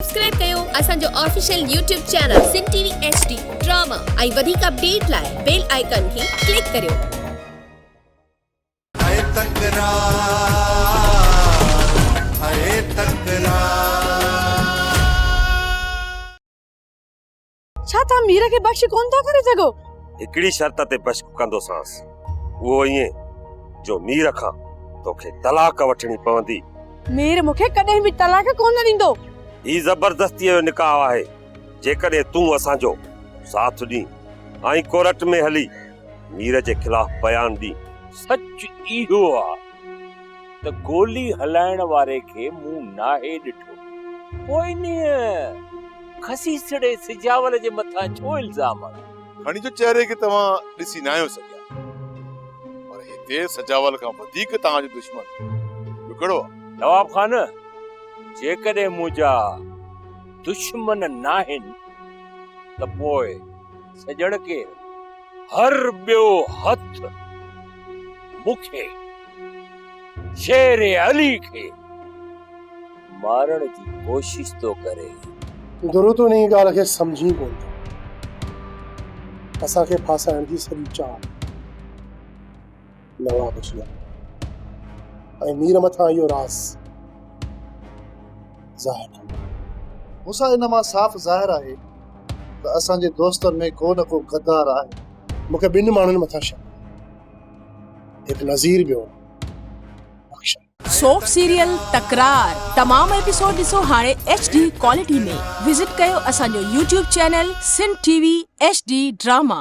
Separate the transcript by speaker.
Speaker 1: Subscribe ڪيو اسان جو official YouTube channel Sindh T V H D drama ۽ وڌيڪ اپڊيٽ لاء بيل آئيڪان کي ڪلڪ ڪريو.
Speaker 2: هي تڪرار هي تڪرار.
Speaker 3: ڇا توهان مير کي بخش ڪونه ٿا ڪري سگهو؟
Speaker 4: هڪڙي شرط تي بخش ڪندوسانس، اهو ائين جو مير کان توکي طلاق وٺڻي پوندي.
Speaker 3: مير مون کي ڪڏهن به طلاق ڪونه ڏيندو.
Speaker 4: هي زبردستيء جو نڪاح آهي، جيڪڏهن تون اسان جو ساٿ ڏين ۽ ڪورٽ ۾ هلي مير جي خلاف بيان ڏين.
Speaker 5: سچ اهو آ ته گولي هلائڻ واري کي مون ناهي ڏٺو. پوء انهيء خسيسڙي سجاول جي مٿان ڇو الزام هڻو؟
Speaker 6: کڻي جو چهري کي توهان ڏسي ناهيو سگهيا، پر هتي سجاول کان وڌيڪ توهان جو دشمن ٻيو ڪهڙو آ؟
Speaker 5: نواب خان، جيڪڏهن منهنجا دشمن ناهن ته پوء سڄڻ ڪير؟ هر ٻيو هٿ مون کي شير علي کي مارڻ جي ڪوشش ٿو ڪري.
Speaker 7: گرو تون انهيء ڳالهه کي سمجهين ڪونه ٿو. اسان کي ڦاسائڻ جي سڄي چال نواب جي آهي ۽ مير مٿان اهو راز ظاهر ڪندو.
Speaker 8: مون سان ان مان صاف ظاهر آهي ته اسان جي دوستن ۾ ڪو نه ڪو غدار آهي.
Speaker 7: مون کي ٻن ماڻهن مٿان شڪ آهي. هڪ نذير ٻيو بخشڻ.
Speaker 3: سوپ سيريل تڪرار تمام ايپيسوڊ ڏسو هاڻي ايڇ ڊي ڪوالٽي ۾ وزٽ ڪيو اسان جو YouTube channel Sindh T V H D drama.